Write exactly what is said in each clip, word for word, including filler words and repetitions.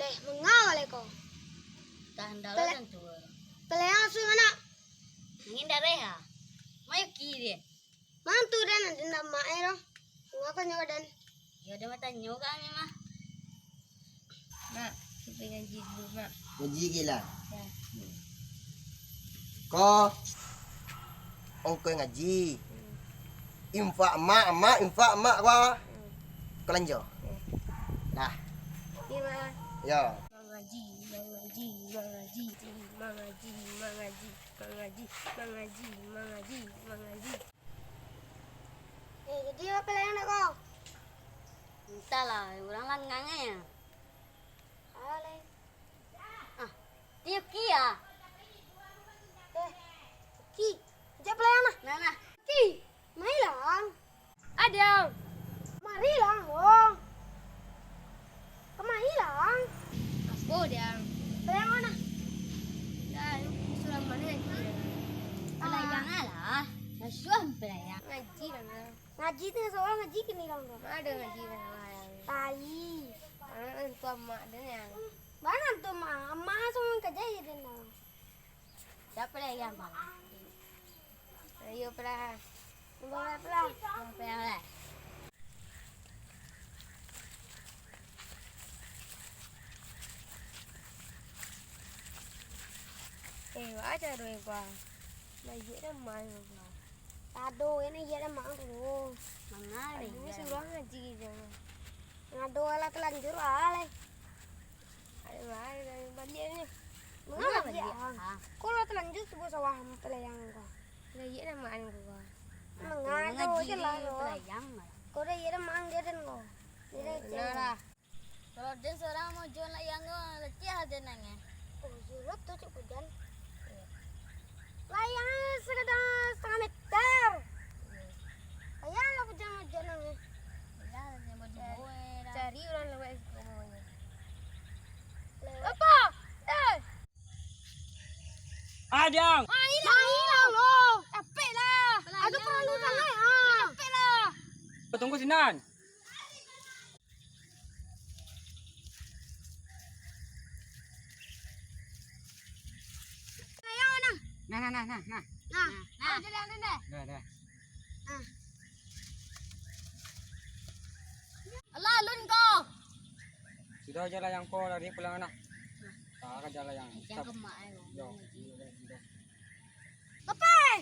Eh, manga lai ko? Tahan dalo Pele- tantu. Paliang asuah ma? Angin dareh ah. Mayo kiri. Mantu den, den nak mak eh doh. Manga tanyo den? Yo, den batanyo ka kami mah. Mak, kita ngaji dulu, Mak. Ngaji gila. Ya. Ko, ongkoi ngaji. Hmm. Infak mak, mak, infak mak ko. Hmm. Ko lanjo. Hmm. Dah. Oke, Mak. Yo. Mangaji, mangaji, mangaji, mangaji, mangaji, mangaji, mangaji, mangaji, mangaji. Eh, jadi apo lah yang nak kau? Entahlah, urang langang eh. Alah. Ah, tiup kia. Eh, Ki, jak pelayan lah. Nah, nah. Ki, mai lah. Adiang. Mari lah, Wong. Kemai lah. Apo, Diang? Pelayan mana? Dah, surang mana lagi? Pelayan lah. Nasuah pelayan. Ngaji lah, Diang. Ngaji tu seorang ngaji kini orang tu. Ada ngaji kan, Diang? Tai. Anak tu amak dia, Diang. Mana tu, Mak? Amak sama kerja je dia, Diang. Siapa lagi yang bang? Ayo, pelah. Bang, pelah. Bang, pelah, lah. Eh, wak aja doh, eh, gua. Nah, iya dah main, gua. Tado, ini iya dah main, gua. Mangaruh, aduh, iya. Suruh ngaji, jangan. Ngado lah telanjur, ah, leh. Ayo, ayo, ayo, baliak ni. Manga baliak, ah? Kau lah talanjua subuah sawah pelayan ko. Lah, iyo lah maan ko. Manga tu je lah, lo. Pelayan lah. Kau dah iyo lah maan je den ko. Iyo lah. Kalau den surang mau jual layang ko, letih lah den nang, eh. Oh, iyo lah tu, cik Pujan. Layang sakadar satangah meter. Payah lah Pujan majual nang, eh. Payah lah, den baduo, eh, dah. Cari urang lewat. Apa? Eh! Adiang! Mailang, mailang lo! Capek lah! Aku paralu sangaik, ah! Capek lah! Tunggu sinan! Nah, nah, nah, nah, nah. Nah, nah. Nah, dah. Nah. Alah, alun ko. Sudah aja lah yang ko lari pulang nah. Tak ada jalan yang. Yang kemak, eh. Yo, yo, yo. Papai!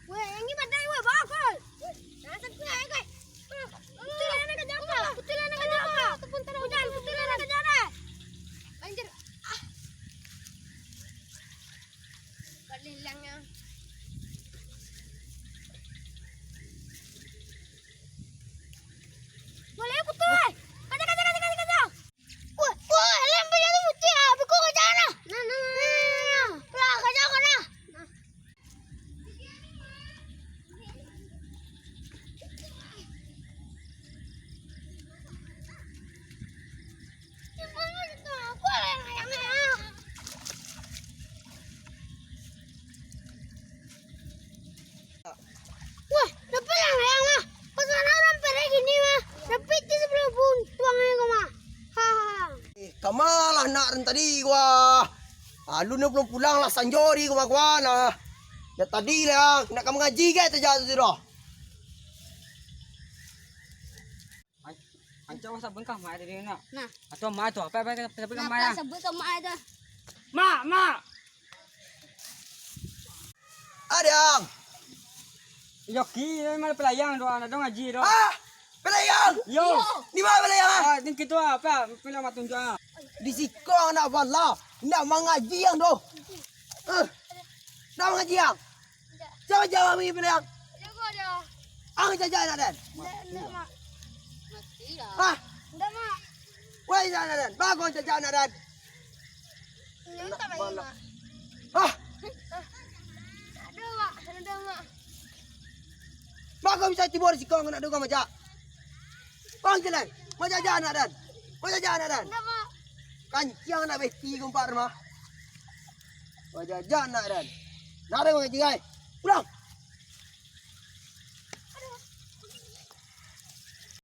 Weh, yang ni badai, weh, bawa kau. Nah, satu, eh, guys. Betul lah, nak kerja apa? Betul lah, nak kerja apa? Ujan, betul lah, nak kerja apa? Banjir. Ah. Boleh hilangnya. Boleh putus. Kaja, kaja, kaja, kaja, kaja. Wah, wah, lem punya tu putih ah. Biko kaja nah. Nah, nah, nah, nah, nah. Lah, kaja kau nah. Nah. Wah, dapek lah layang mah. Kau sana urang perek gini mah. Dapek ti sapuluah buntuang aja kau mah. Ha, ha, ha. Eh, kama lah nak ren tadi gua. Alun pulang-pulang lah sanjo di gua, gua nah. Nak tadi lah, nak ka mangaji ke tajak tu doh. An-, ancak masa bengkah mai tadi nak. Nah. Atau mai tu, apa, apa, apa, apa, nah, mai, apa, ah? Sabun ka mai tu. Mak, mak. Adiang. Yo, ki, mana pelayang tu, anak dong ngaji tu. Ah, pelayang. Yo. Di mana pelayang, ah? Ah, ni kita apa? Pelayang mak tunjuk, ah. Di siko nak bala, nak mangaji yang tu. Eh, nak mangaji yang. Siapa jawab ni, pelayang? Jago dia. Ang jajak anak dan. Ndak, ndak, Mak. Mati lah. Hah? Ndak, Mak. Wai, anak dan. Bagus jajak anak dan. Ndak, Mak. Hah? Ada, Mak. Ada, Mak. Bagus bisa tibo di siko nak dukung majak. Bang jalan. Majak-jak anak dan. Majak-jak anak dan. Ndak, Mak. Kancang anak besti kumpar mah. Majak-jak anak dan. Nara ngaji ai. Pulang.